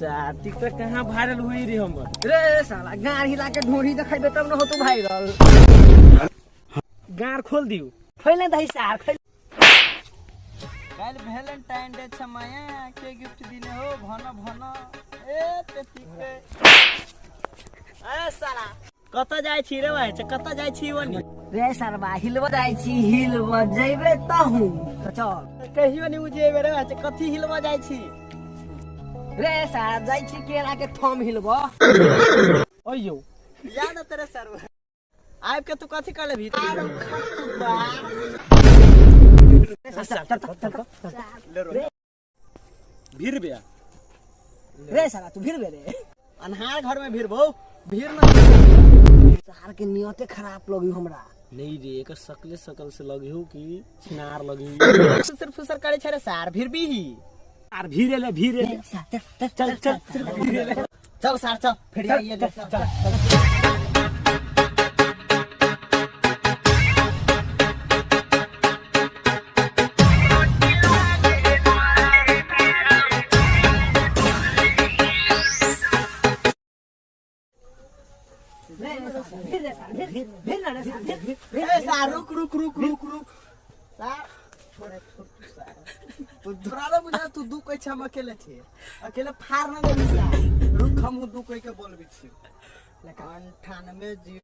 सार, टिकटॉक कहाँ वायरल हुई रे हमर? रे साला, गाड़ हिला के ढोरी देखेबे तब न होतो वायरल। गाड़ खोल दियो। फैले दही सार, फैले। काल्हि वैलेंटाइन डे छै, माया के गिफ्ट दिने हो? भन भन। ए ते के ए साला, कतऽ जाइ छी रे भाइ? कतऽ जाइ छी ओनी? रे सरबा, हिलबो जाइ छी, हिलबो जइबे तहु त चल। कहियो नि उजेबे रे भाइ, कथी हिलबो जाइ छी? रे सार, जाइ छी केरा के थम हिलबो। ओइयो याद तेरे सरवा आबि के तू कथी कर लेबही? चल चल चल। भीड़ बे। रे साला, तू भीड़ बे रे। अन्हार घर में भीड़ भौ, भीड़ न। सार के नियते खराब लगी हमरा। नहीं रे, एकर शकले शकल से लगी हो कि छिनार लगी। फुसर फुसर करे छै रे सार, भीड़ भी ही। आर भीड़ ले, भीड़ ले। चल चल चल चल, भीड़ ले। चल सार चल, फिर आइए। चल चल। भीड़ रे सार, भीड़ भीड़ ना रे सार, भीड़। ए सार, रुक रुक रुक रुक रुक सार, छोड़े छोड़ तू सार, तू तोरा बुझा तू दू कहै छै, हम अकेले छियै, अकेले फाड़ न देबी सार। रुक, हम दू कहि के बोलबै छियै। 98 0।